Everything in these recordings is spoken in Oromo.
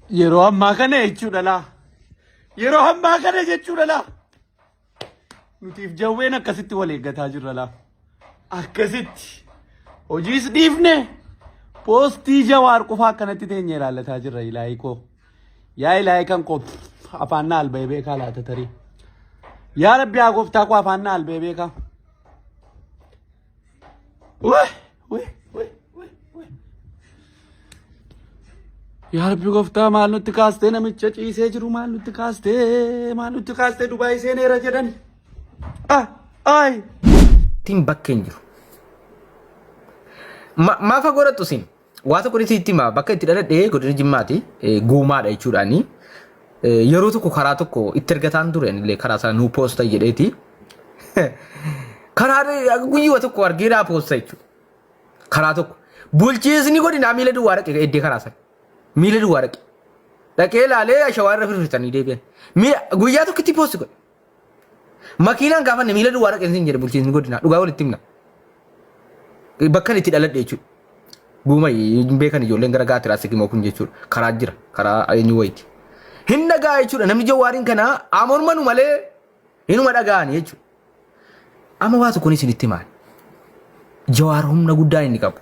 Yeroo ammaa kana jechuudha laa. Yeroo ammaa kana jechuudha laa. Nutiif jawween akkasitti wal eeggataa jirra laa. Akkasitti hojiis dhiifne poostii Jawaar qofa akkanatti teenye ilaallataa jirra ilaahii koo. Yaa ilaahii kan koo afaan na alba'ee beekaa laata tarii. Yaa Rabbi yaa gooftaa koo afaan na alba'ee beekaa. Weh, weh, weh, weh, weh. Yaa Rabbi gooftaa maal nutti kaastee namicha ciisee jiru maal nutti kaastee maal nutti kaastee Dubaay seeneera jedhan. Ah, ay. Tiin bakkee hin jiru. Maafa godhattu isin? Waa tokko itti hima bakka itti dhaladhe godina Jimmaati guumaadha jechuudhaani. Yeroo tokko karaa tokko itti ergataan ture anillee karaa sana nuu poosta jedheeti. Karaa guyyuma tokko argee naa poosta jechuudha. Karaa tokko. Bulchiisni godinaa miila duwwaa dhaqe eddee karaa sana. Miila duwwaa dhaqe. Dhaqee ilaalee ashawaa irra firfirtanii deebi'an. Guyyaa tokkotti poosti godhe. Makiinaan gaafanne miila duwwaa dhaqeen siin jedhe bulchiinsi godinaa dhugaa walitti himna. Bakka itti dhaladhe jechuudha. Guuma hin beekan ijoolleen gara gaatiraa sigimoo kun jechuudha. Karaa jira karaa eenyu wayiiti. Hin dhagaa jechuudha namni jawaariin kanaa amormanu malee hinuma dhaga'ani jechuudha. Amma waa tokkoon isinitti himaan. Jawaar humna guddaa inni qabu.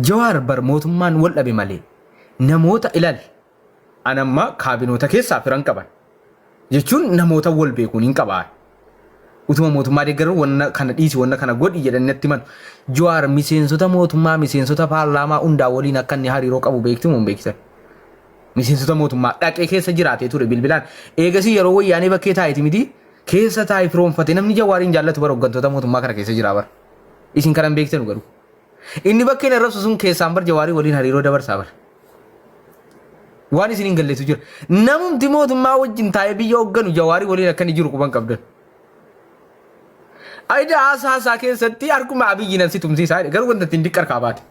Jawaar bar mootummaan wal dhabe malee namoota ilaali. An amma kaabinoota keessaa firan qaban. Jechuun namoota wal beekuun hin qabaa. Utuma mootummaa deeggaran wanna kana dhiisi wanna kana godhi jedhanii natti himan. Jawaar miseensota mootummaa miseensota paarlaamaa hundaa waliin akka inni hariiroo qabu beektu moo hin beektan? Miseensota mootummaa dhaqee keessa jiraatee ture bilbilaan. Eegasii yeroo wayyaanee bakkee taa'eeti miti keessa taa'ee firoomfate namni Jawaariin jaallatu bara hooggantoota mootummaa kana keessa jira bara. Isin kana hin beektanu garuu. Inni bakkeen arrabsu sun keessaan bar Jawaarii waliin hariiroo dabarsaa bar. Waan isin hin galletu jira. Namumti mootummaa wajjin taa'ee biyya hoogganu Jawaarii waliin akka inni jiru quban qabdan. Ayida haasaa isaa keessatti harkuma Abiyyi nan si tumsiisaa jedhe garuu wanta ittiin diqqar kaabaate.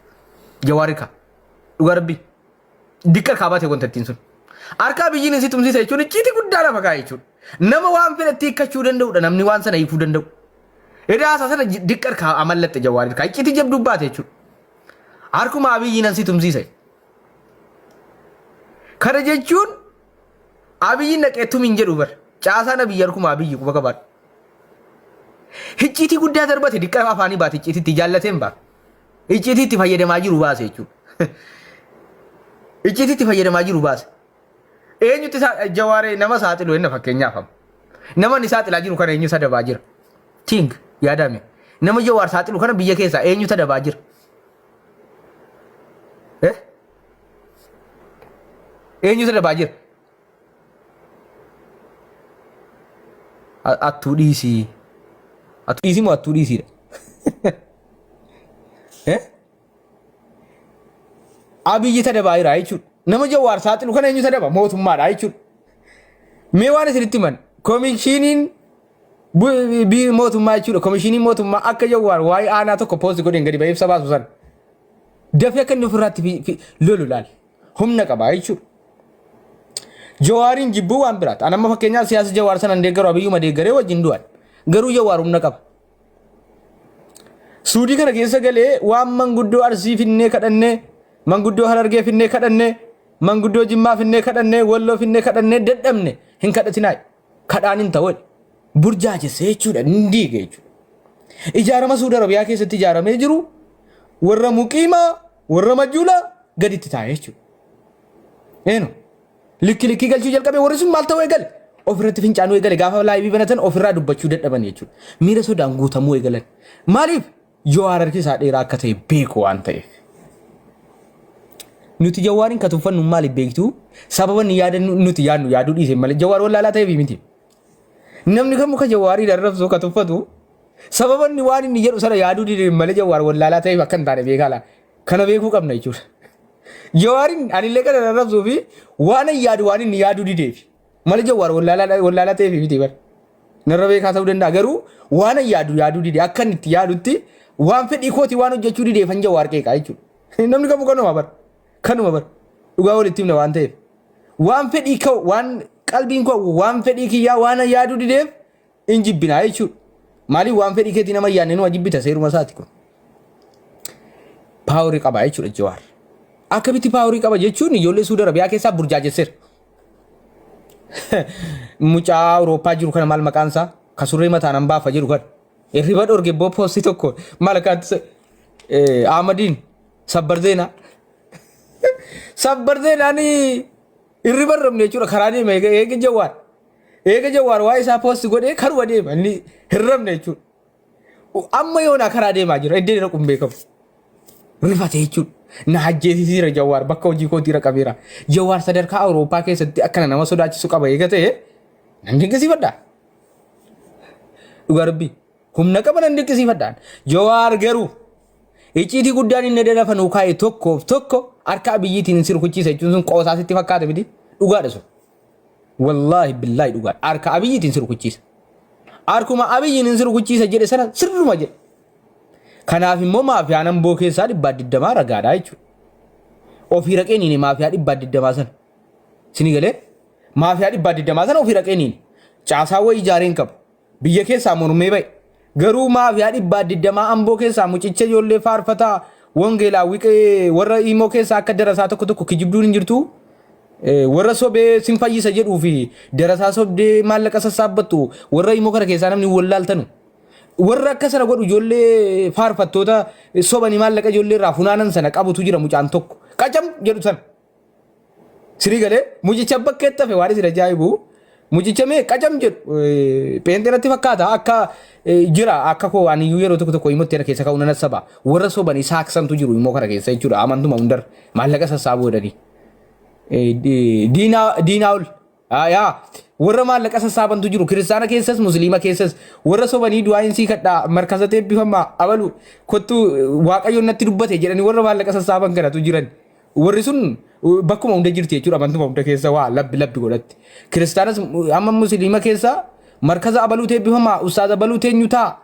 Jawaari kaa. Dhugaa rabbii. Diqqar kaabaate wanta ittiin sun. Harka Abiyyiin si tumsiisa jechuun icciitii guddaa lafa kaa'e jechuudha. Nama waan fedhatti hiikkachuu danda'udha namni waan sana hiikuu danda'u. Edaa haasaa sana diqqar kaa amallatte Jawaari kaa icciitii jabduu baate jechuudha. Harkuma Abiyyiin nan si tumsiisa. Kana jechuun Abiyyiin dhaqee tumin jedhu bar. Caasaan Abiyyi harkuma Abiyyi quba qabaadhu. Icciitii guddaa darbate diqqa afaanii baate icciitiitti jaallateen ba'a. Icciitii itti fayyadamaa jiru baase jechuudha. Icciitii itti fayyadamaa jiru baase. Eenyutti isaa jawaaree nama saaxilu enna fakkeenyaaf amma. Nama inni saaxilaa jiru kana eenyu sadabaa jira? Think yaadame. Nama jawaar saaxilu kana biyya keessaa eenyu sadabaa jira? Eh? Eenyu sadabaa jira? Attuu dhiisii. Attuu dhiisii moo attuu dhiisiidha? Eh? Abiyyi tadabaa jira jechuudha. Nama Jawaar saaxilu kana eenyu tadaba? Mootummaadha jechuudha. Mee waan isinitti himan komishiiniin mootummaa jechuudha. Komishiiniin mootummaa akka Jawaar waa'ee aanaa tokko poosti godheen gadi ba'ee ibsa baasu sana. Dafee akka inni ofirraatti lolu laal. Humna qaba jechuudha. Jawaariin jibbuu waan biraati. An amma fakkeenyaaf siyaasa Jawaar sana hin deeggaru Abiyyuma deeggaree wajjin du'an. Garuu Jawaar humna qaba. Suudii kana keessa galee waan manguddoo Arsii finnee kadhannee, manguddoo Harargee finnee kadhannee, manguddoo Jimmaa finnee kadhannee, Walloo finnee kadhannee dadhabne hin kadhatinaa. Kadhaan hin ta'u. Burjaajessee jechuudha hin diige jechuudha. Ijaarama Suudi Arabiyaa keessatti ijaaramee jiru warra muqiimaa warra majuulaa gaditti taa'e jechuudha. Eenu likki likkii galchuu jalqabe warri sun maal ta'uu eegale? Ofirratti fincaanuu eegale gaafa laayivii banatan ofirraa dubbachuu dadhaban jechuudha. Miira sodaan guutamuu eegalan. Maaliif? Jawaar harki isaa dheeraa akka ta'e beeku waan ta'eef. Nuti Jawaariin ka tuffannu maaliif beektu? Sababa inni yaada nuti yaadnu yaaduu dhiise malee Jawaar wallaalaa ta'eef miti. Namni kamuu ka Jawaariin arrabsu ka tuffatu sababa inni waan inni jedhu sana yaaduu dide malee Jawaar wallaalaa ta'eef akka hin taane beekaa laa. Kana beekuu qabna jechuudha. Jawaariin anillee kana arrabsuu fi waan inni yaadu waan inni yaaduu dideef malee Jawaar wallaalaa ta'eef miti bara. Narra beekaa ta'uu danda'a garuu waan ani yaadu yaaduu dide akka inni itti yaadutti waan fedhii kootii waan hojjechuu dideefan Jawaar qeeqaa jechuudha. Namni kamuu kanuma bara. Kanuma bara. Dhugaa walitti himna waan ta'eef. Waan fedhii koo waan qalbiin koo waan fedhii kiyyaa waan yaaduu dideef hin jibbinaa jechuudha. Maaliif waan fedhii keetii nama yaadne numa jibbita seeruma isaati kun. Paaworii qaba jechuudha Jawaar. Akkamitti power qaba jechuun ijoollee Suudi Arabiyaa keessaa burjaajesseera. Mucaa Awurooppaa jiru kana maal maqaan isaa? Ka surree mataan hambaafa jedhu kana. Hirriba dhorge boo post tokko maal akkaatti Ahmadiin sabbar zeenaa. Sabbar zeenaan hirriba hin jechuudha karaa deema eega Jawaar. Eega Jawaar waa isaa post godhee karuma deema inni hirrabne jechuudha. Amma yoonaa karaa deemaa jira iddoo dhaqu hin beekamu. Rifate jechuudha. Na ajjeesisiira Jawaar bakka hojii kootii raqabeera. Jawaar sadarkaa Awurooppaa keessatti akkana nama sodaachisu qaba eega ta'e nan dinqisiifadha. Dhugaa rabbii humna qaba nan dinqisiifadhaan. Jawaar garuu icciitii guddaan inni lafa nuu kaa'e tokkoof tokko harka Abiyyiitiin si rukuchiisa jechuun sun qoosaa sitti fakkaata miti dhugaadha sun. Wallaahi billaahi dhugaadha. Harka Abiyyiitiin si rukuchiisa. Harkuma Abiyyiin si rukuchiisa jedhe sana sirruma jedhe. Kanaaf immoo maafiyaan Amboo keessaa 120 ragaadha jechuudha. Ofii raqee niini maafiyaa 120 sana. Sini galee maafiyaa 120 sana ofii raqee niini. Caasaa wayii ijaareen qabu. Biyya keessaa mormee ba'e. Garuu maafiyaa 120 Amboo keessaa mucicha ijoollee faarfataa wangeelaa wiqee warra imoo keessaa akka darasaa tokko tokko kijibduun hin jirtu. Warra sobee sin fayyisa jedhuu fi darasaa sobdee maallaqa sassaabbattu warra imoo kana keessaa namni wallaaltanu. Warra akka sana godhu ijoollee faarfattoota sobanii maallaqa ijoollee irraa funaanan sana qabutu jira mucaan tokko. Qacam jedhu sana. Sirii galee mucicha bakkeetti hafe waan isin ajaa'ibu. Mucicha mee qacam jedhu pheenxee natti fakkaata akka jira akka koo waan iyyuu yeroo tokko tokko immoo kana keessa ka'uu nan saba. Warra sobanii saaksantu jiru immoo kana keessa jechuudha amantuma hundarra maallaqa sassaabuu jedhanii. Diinaa diinaa ol. Yaa warra maallaqa sassaabantu jiru kiristaana keessas musliima keessas warra sobanii du'aayin sii kadhaa markaza eebbifamaa abalu kottu waaqayyoon natti dubbate jedhanii warra maallaqa sassaaban kanatu jiran. Warri sun bakkuma hunda jirti jechuudha amantuma hunda keessa waa labbi labbi godhatti. Kiristaanas amma musliima keessa markaza abaluu eebbifamaa ustaaza abaluu teenyu taa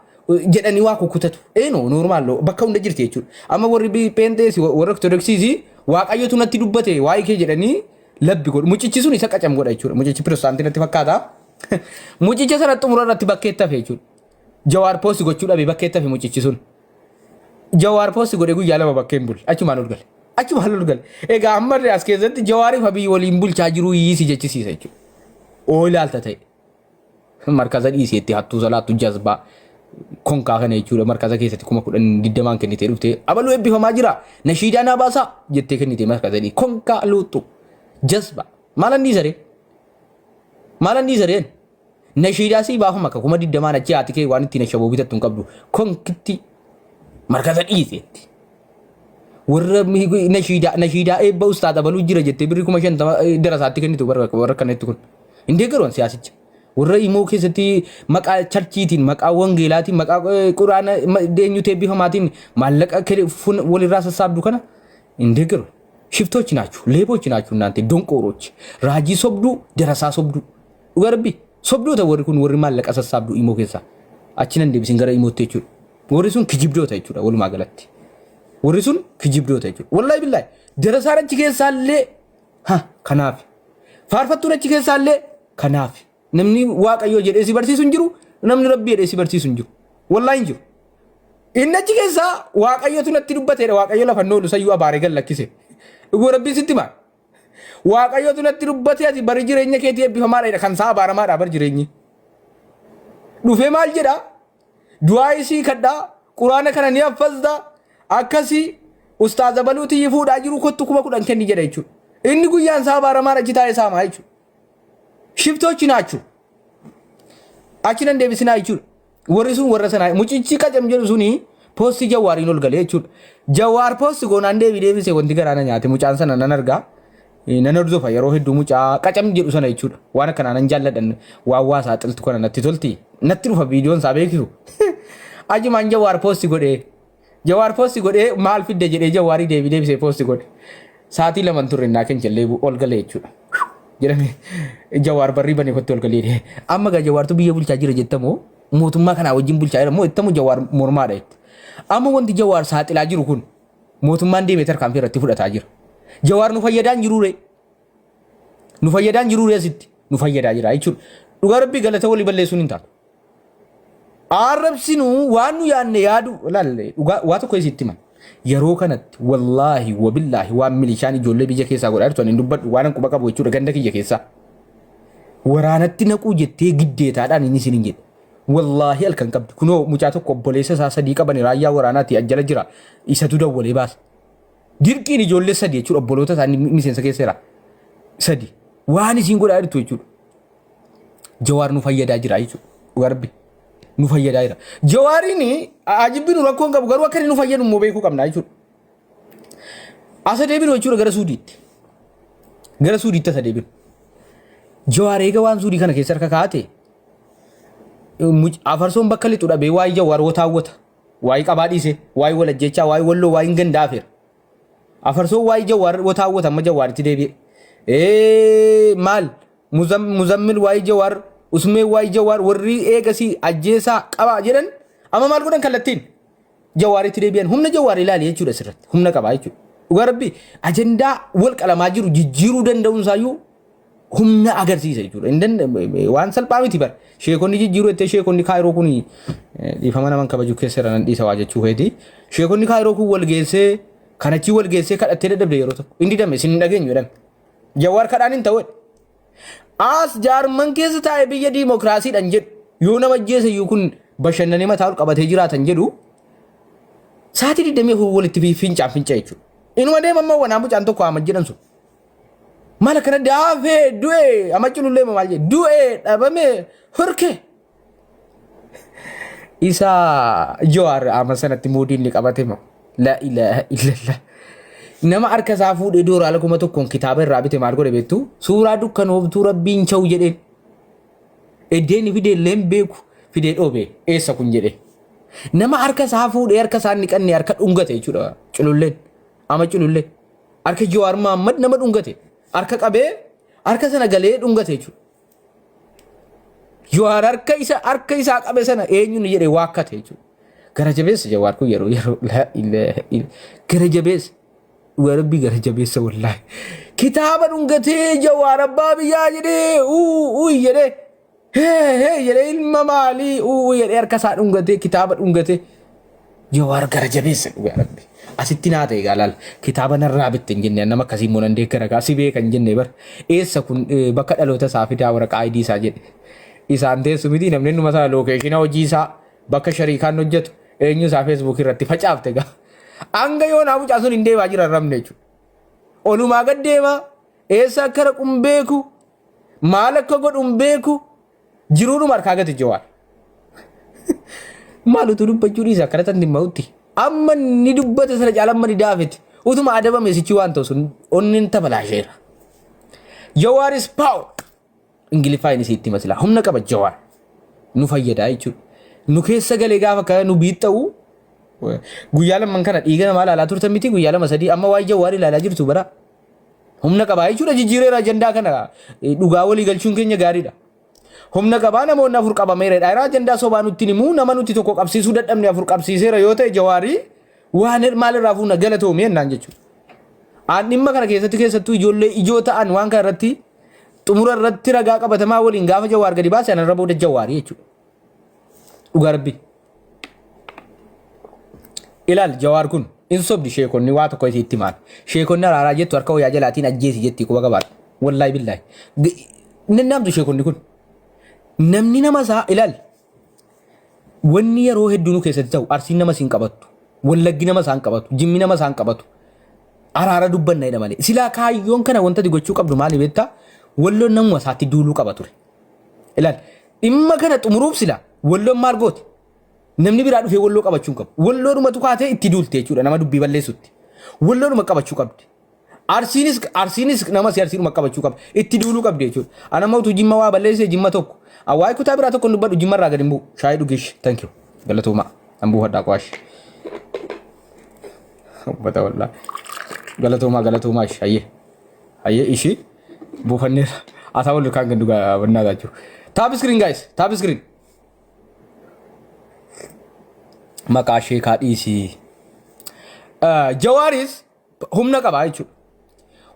jedhanii waa kukkutatu. Eenoo normal bakka hunda jirti jechuudha. Amma warri pheenxees warra ortodoksiis waaqayyotu natti dubbate waa'ee kee jedhanii labbi godhu. Mucichi sun isa qacam godha jechuudha. Mucichi pirotestaantii natti fakkaata. Mucicha sana xumura irratti bakkeetti hafe jechuudha. Jawaar post gochuu dhabe bakkeetti hafe mucichi sun. Jawaar post godhe guyyaa 2 bakkee hin bulle. Achumaan ol gale. Achumaan ol gale. Egaa amma as keessatti Jawaariif Abiy waliin bulchaa jiruu hiisi jechisiisa jechuudha. Oo ilaalta ta'e. Markaza dhiiseetti hattuu salaattu jazbaa konkaa kana jechuudha. Markaza keessatti 10,020 kennitee dhuftee abaluu eebbifamaa jira. Nashiidaa naa baasaa jettee kennitee markaza dhii konkaa luuxxu jazba. Maalan dhiisaree? Maalan dhiisareen? Nashiidaa sii baafama akka 20,000 achi haati kee waan ittiin ashaboo bitattu hin qabdu. Konkitti markaza dhiiseetti. Warra nashiidaa nashiidaa eebba ustaad abaluu jira jettee birrii 50,000 darasaatti kennitu warra kanatti kun. Hin deeggaruun siyaasicha. Warra imoo keessatti maqaa churchiitiin, maqaa wangeelaatiin, maqaa quraana eenyutu eebbifamaatiin maallaqa walirraa sassaabdu kana hin deeggaru. ሽፍቶች ናችሁ፣ ሌቦች ናችሁ እናንተ ደንቆሮች፣ raajii sobduu, darasaa sobduu. Dhugaa rabbi sobdoota warri kun warri maallaqa sassaabdu imoo keessaa. Achi nan deebisin gara imootti jechuudha. Warri sun kijibdoota jechuudha walumaa galatti. Warri sun kijibdoota jechuudha. Wallaahi billaahi darasaan achi keessaallee ha kanaaf faarfattuun achi keessaallee kanaaf namni waaqayyoo jedhee si barsiisu hin jiru namni rabbi jedhee si barsiisu hin jiru. Wallaahi hin jiru. Inni achi keessaa waaqayyotu natti dubbateedha. Waaqayyo lafa oolu sayyuu abaaree gad lakkise. Dhuguu rabbiin sitti himaa. Waaqayyotu natti dubbate ati bari jireenya keetii eebbifamaadha kan isaa abaaramaadha bari jireenyi. Dhufee maal jedhaa? Du'aa isii kadhaa quraana kana ni haffazda akkasii ustaaza baluutii fuudhaa jiru kottu 10,000 kenni jedha jechuudha. Inni guyyaan isaa abaaramaadha achi taa'ee saamaa jechuudha. ሽፍቶች ናችሁ. Achi nan deebisinaa jechuudha. Warri sun warra sanaa mucichi qacam jedhu suni post Jawaariin ol galee jechuudha. Jawaar post goonaan deebii deebisee wanti garaa na nyaate mucaan sana nan argaa. Nan hordofa yeroo hedduu mucaa qacam jedhu sana jechuudha. Waan akkanaa nan jaalladhan waan waa saaxiltu kana natti tolti. Natti dhufa viidiyoon isaa beeksisu. Ajumaan Jawaar post godhee. Jawaar post godhee maal fidde jedhee Jawaarii deebii deebisee post godhe. Saatii 2 turre naa kencallee ol galee jechuudha. Jedhame Jawaar barrii banee kotti ol galee. Amma gaa Jawaartu biyya bulchaa jira jettamoo mootummaa kanaa wajjin bulchaa jira moo ittamu Jawaar mormaadha jetti. Amma wanti Jawaar saaxilaa jiru kun mootummaan deemee tarkaanfii irratti fudhataa jira. Jawaar nu fayyadaan jiruu ree? Nu fayyadaan jiruu ree asitti? Nu fayyadaa jira jechuudha. Dhugaa rabbii galata walii balleessuun hin taatu. Arrabsinuu waan nu yaadne yaadu laalle dhugaa waa tokko isitti himan. Yeroo kanatti wallaahi wabillaahi waan milishaan ijoollee biyya keessaa godhaa jirtu ani hin dubbadhu waan an quba qabu jechuudha ganda kiyya keessaa. Waraanatti naquu jettee giddeetaadhaan inni isin hin jedhe. Wallaahi halkan qabdi. Kunoo mucaa tokko obboleessa isaa sadii qaban raayyaa waraanaati ajjala jira. Isatu dawwalee baase. Dirqiin ijoollee sadi jechuudha obboloota isaanii miseensa keessa jira. Sadi. Waan isiin godhaa jirtu jechuudha. Jawaar nu fayyadaa jira jechuudha. Dhugaa rabbi. Nu fayyadaa jira. Jawaariin ajibbinu rakkoo hin qabu garuu akka inni nu fayyadu immoo beekuu qabna jechuudha. Asa deebinu jechuudha gara Suudiitti. Gara Suudiitti asa deebinu. Jawaar eega waan Suudii kana keessa harka kaa'ate afarsoon bakka lixu dhabee waa'ee Jawaar wotaawwata. Waa'ee qabaa dhiise, waa'ee wal ajjeechaa, waa'ee walloo, waa'ee gandaa afeera. Afarsoon waa'ee Jawaar wotaawwata amma Jawaaritti deebi'e. Maal Muzammil waa'ee Jawaar, Usmee waa'ee Jawaar warri eegasii ajjeesaa qabaa jedhan amma maal godhan kallattiin Jawaaritti deebi'an humna Jawaar ilaali jechuudha asirratti humna qabaa jechuudha. Dhugaa rabbi ajandaa wal qalamaa jiru jijjiiruu danda'uun isaayyuu humna agarsiisa jechuudha. Hin Waan salphaa miti bar. Sheekonni jijjiiruu jettee sheekonni kaayiroo kun dhiifama naman kabaju keessa irra nan dhiisa waa jechuu keeti. Sheekonni kaayiroo kun wal geessee kanachii wal geessee kadhattee dadhabde yeroo tokko. Inni didame isin hin dhageenyu jedhame. Jawaar kadhaan hin ta'u jedhe. As jaarman keessa taa'ee biyya diimokiraasiidhaan jedhu yoo nama ajjeese iyyuu kun bashannanee mataa ol qabatee jiraatan jedhu sa'aatii 24 walitti fincaan finca jechuudha. Inuma deema amma wanaa mucaan tokko Ahmad jedhan sun. Maal akkana daafee du'e amma culullee maal jedhe du'e dhabame horke. Isa Jawaar amma sanatti muudii inni qabate moo la ilaaha illallah. Nama harka isaa fuudhee dooraala 1000n kitaaba irraa bite maal godhe beektu suuraa dukkanooftuu rabbiin cha'u jedheen. Eddeen fidee illee hin beeku fidee dhoobe eessa kun jedhe. Nama harka isaa fuudhee harka isaa inni qannee harka dhungate jechuudha cululleen ama culullee. Harka Jawaar Mahaammad nama dhungate. Harka qabee harka sana galee dhungate jechuudha. Jawaar harka isa harka isaa qabe sana eenyuun jedhee waakkate jechuudha. Gara jabeessa Jawaar kun yeroo yeroo laa ilaaha illa gara jabeessa. Dhugaa rabbii gara jabeessa wallaahi. Kitaaba dhungatee Jawaar abbaa biyyaa jedhee uu uu jedhee hee hee jedhee ilma maalii uu jedhee harka isaa dhungatee kitaaba dhungatee Jawaar gara jabeessa dhugaa rabbi. Asitti naa ta'e gaalaal kitaaba narraa bitte hin jenne nama akkasii immoo nan deeggara gaa si beeka hin jenne bar eessa kun bakka dhaloota isaa fidaa waraqaa ID isaa jedhe. Isaan teessu miti namni innuma sana lookeeshina hojii isaa bakka shariikaan hojjetu eenyu isaa feesbuukii irratti facaafte gaa. Hanga yoonaa mucaa sun hin deemaa jira ramne jechuudha. Olumaa gad deemaa eessa akka dhaqu hin beeku maal akka godhu hin beeku Jiruudhuma harkaa gate Jawaar. Maal utuu dubbachuu dhiisa akkana tan dhimma'utti. Amma ni dubbata sana caala amma ni daafeti. Utuma adabame sichi waan ta'u sun onneen tabalaasheera. Jawaar is power. Ingiliffaa inni sitti hima silaa. Humna qaba Jawaar. Nu fayyadaa jechuudha. Nu keessa galee gaafa kana nu biixxa'u guyyaa lamman kana dhiiga namaa ilaalaa turtan miti guyyaa lama sadii amma waa'ee Jawaar ilaalaa jirtu bara. Humna qabaa jechuudha jijjiireera ajandaa kana dhugaa walii galchuun keenya gaariidha. Humna qabaa namoonni afur qabameera dha. Ajandaa sobaa nutti himuu nama nuti tokko qabsiisuu dadhabne afur qabsiiseera yoo ta'e jawaarii waan maalirraa fuuna galatoomii jennaan jechuudha. Aan dhimma kana keessatti keessattuu ijoollee ijoo ta'an waan kana irratti xumura irratti ragaa qabatamaa waliin gaafa jawaar gadi baase anarra booda jawaarii jechuudha. Dhugaa rabbii. Ilaal jawaar kun in sobdi sheekonni waa tokko isiitti himaan. Sheekonni araaraa jettu harka wayyaa jalaatiin ajjeesi jetti quba qabaadha. Wallaahi billaahi. Nannaamtu sheekonni kun. Namni nama isaa ilaal. Wanni yeroo hedduu nu keessatti ta'u arsiin nama siin qabattu. Wallaggi nama isaan qabatu. Jimmi nama isaan qabatu. Araara dubbanna jedha malee. Silaa kaayyoon kana wanta ati gochuu qabdu maali beektaa? Walloon namuma isaatti duuluu qaba ture. Ilaal dhimma kana xumuruuf sila walloon maal goote? Namni biraa dhufee walloo qabachuu hin qabu. Walloodhumatu kaatee itti duulte jechuudha nama dubbii balleessutti. Walloodhuma qabachuu qabdi. Arsiinis arsiinis nama si arsiidhuma qabachuu qabdi. Itti duuluu qabdi jechuudha. Ana amma utuu jimma waa balleessee jimma tokko. Waa'ee kutaa biraa tokko hin dubbadhu jimma irraa gadi hin bu'u. Shaayii dhugish. Thank you. Galatoomaa. An buufadhaa qo'aash. Uffata wallaa. Galatoomaa galatoomaa ishi. Hayyee. Hayyee ishii buufanneera. Asaa wal kaan gandu wannaa taachuu. Tap screen guys. Tap screen. Maqaa sheekaa dhiisii. Jawaaris humna qaba jechuudha.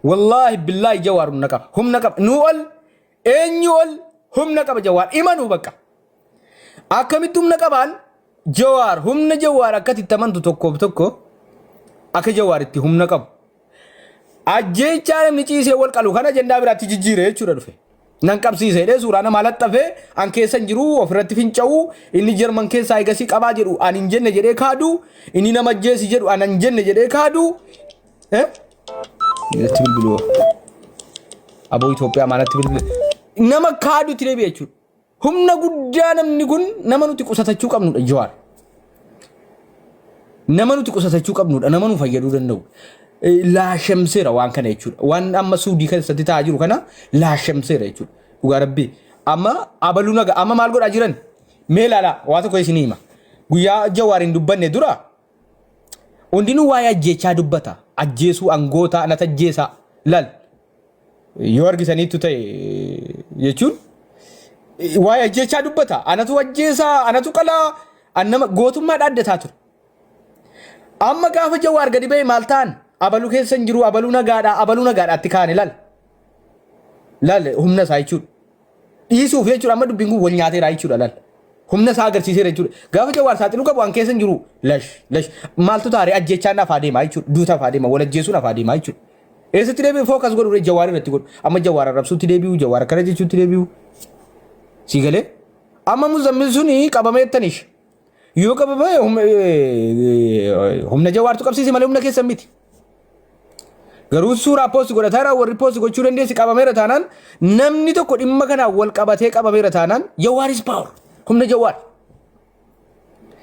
Wallaahi billaahi Jawaar humna qaba. Humna qaba. Nuu ol eenyu ol humna qaba Jawaar. Imanuu bakka. Akkamitti humna qabaan Jawaar humna Jawaar akkatti itti amantu tokkoof tokko Akka Jawaar itti humna qabu. Ajjeechaa namni ciisee wal qalu kana ajandaa biraatti jijjiire jechuudha dhufe. Nan qabsiise jedhee suuraa namaa laxxafee an keessa hin jiru ofirratti finca'u inni Jarman keessaa egasii qabaa jedhu an hin jenne jedhee kaadu inni nama ajjeesi jedhu an hin jenne jedhee kaadu. Eh? Natti bilbiluu. Aboo Itoophiyaa maalatti bilbila. Nama kaadutti deebi'e jechuudha. Humna guddaa namni kun nama nuti qusatachuu qabnudha Jawaar. Nama nuti qusatachuu qabnudha nama nu fayyaduu danda'u. Laashamseera waan kana jechuudha. Waan amma Suudii keessatti ta'aa jiru kana laashamseera jechuudha. Dhugaa rabbii. Amma abaluu naga amma maal godhaa jiran? Mee ilaalaa waa tokko isinii hima. Guyyaa Jawaar hin dubbanne dura hundinuu waa'ee ajjeechaa dubbata. Ajjeesuu angootaa nata ajjeesaa. Lal. Yoo argitaniittu ta'e jechuun waa'ee ajjeechaa dubbata. Anatu ajjeesaa, anatu qalaa, an nama gootummaa dhaaddataa ture. Amma gaafa Jawaar gadi ba'e maal ta'an? Abalu keessa hin jiru, abaluu nagaadha, abaluu nagaadhaatti kaane lal. Lal humna isaa jechuudha. Dhiisuuf jechuudha amma dubbiin kun wal nyaateera jechuudha lal. Humna isaa agarsiiseera jechuudha. Gaafa Jawaar saaxiluu qabu an keessa hin jiru lash lash maaltu taaree ajjeechaan afaa deemaa jechuudha. Duuta afaa deema wal ajjeesuun afaa deemaa jechuudha. Eessatti deebi'u focus godhu Jawaar irratti godhu. Amma Jawaar arrabsuutti deebi'u Jawaar akkana jechuutti deebi'u. Si galee amma muzammil suni qabameettanish. Yoo qabame humna Jawaartu qabsiise malee humna keessan miti. Garuu suuraa post godhataa jira warri post gochuu dandeessi qabameera taanaan namni tokko dhimma kanaan wal qabatee qabameera taanaan Jawaar is power. Humna Jawaar.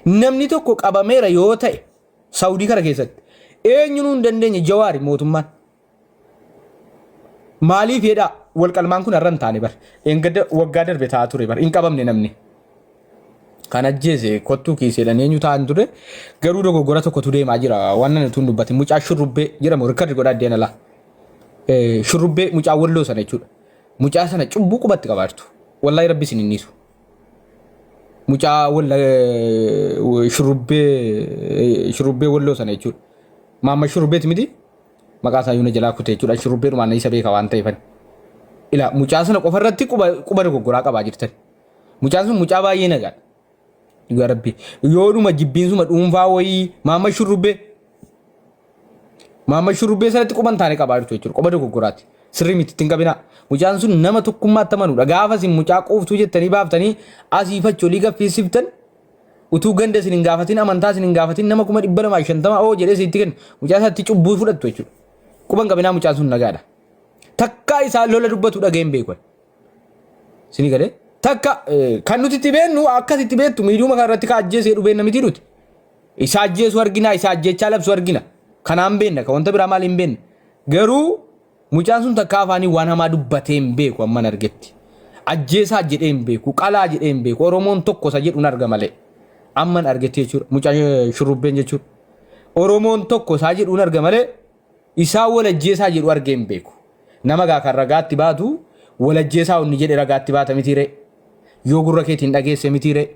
Namni tokko qabameera yoo ta'e Saawudii kana keessatti eenyunuu hin dandeenye Jawaari mootummaan. Maaliif jedhaa wal qalmaan kun har'a hin taane bar. Eengadda waggaa darbe ta'aa ture bar hin qabamne namni. Kan ajjeese kottuu kiiseedhaan eenyu ta'an ture garuu dogoggora tokkotu deemaa jira waan ani utuu hin dubbatin mucaa shurrubbee jedhamu rikkardi godhaa addeen alaa. Shurrubbee mucaa walloo sana jechuudha. Mucaa sana cubbuu qubatti qabaartu. Wallaahi rabbi isin hin dhiisu. Mucaa walla shurrubbee shurrubbee walloo sana jechuudha. Maamma shurrubbeeti miti maqaa isaa yuuna jalaa kute jechuudha. Shurrubbeedhumaan isa beeka waan ta'eefan. Ila mucaa sana qofa irratti quba quba dogoggoraa qabaa jirtan. Mucaan sun mucaa baay'ee nagaadha. Dhugaa rabbi. Yoodhuma jibbiinsuma dhuunfaa wayii maamma shurrubbee. Maamma shurrubbee sanatti quba hin taane qabaa jirtu jechuudha. Quba dogoggoraati. Sirrii miti ittiin qabinaa. Mucaan sun nama tokkummaatti amanuudha. Gaafa isin mucaa quuftuu jettanii baaftanii asii facholii gaffiisiftan utuu ganda isin hin gaafatin amantaa isin hin gaafatin nama 250,000 oo jedhee sitti kennu mucaa isaatti cubbuu fudhattu jechuudha. Quba hin qabinaa mucaan sun nagaadha. Takkaa isaa lola dubbatu dhageen beeku. Isinii galee takka kan nuti itti beennu akkas itti beektu miidiyuma kana irratti ka ajjeesee jedhu beenna miti nuti. Isa ajjeesu argina isa ajjeechaa labsu argina. Kanaan beenna ka wanta biraa maal hin beenna. Garuu mucaan sun takka afaanii waan hamaa dubbatee hin beeku amman argetti. Ajjeesaa jedhee hin beeku qalaa jedhee hin beeku Oromoon tokko isa jedhuun arga malee. Amman argetti jechuudha mucaa shurrubbeen jechuudha. Oromoon tokko isaa jedhuun arga malee isaa wal ajjeesaa jedhu argee hin beeku. Nama gaa kan ragaatti baatu wal ajjeesaa inni jedhe ragaatti baata mitiiree. Yoo gurra keetiin dhageesse mitiiree.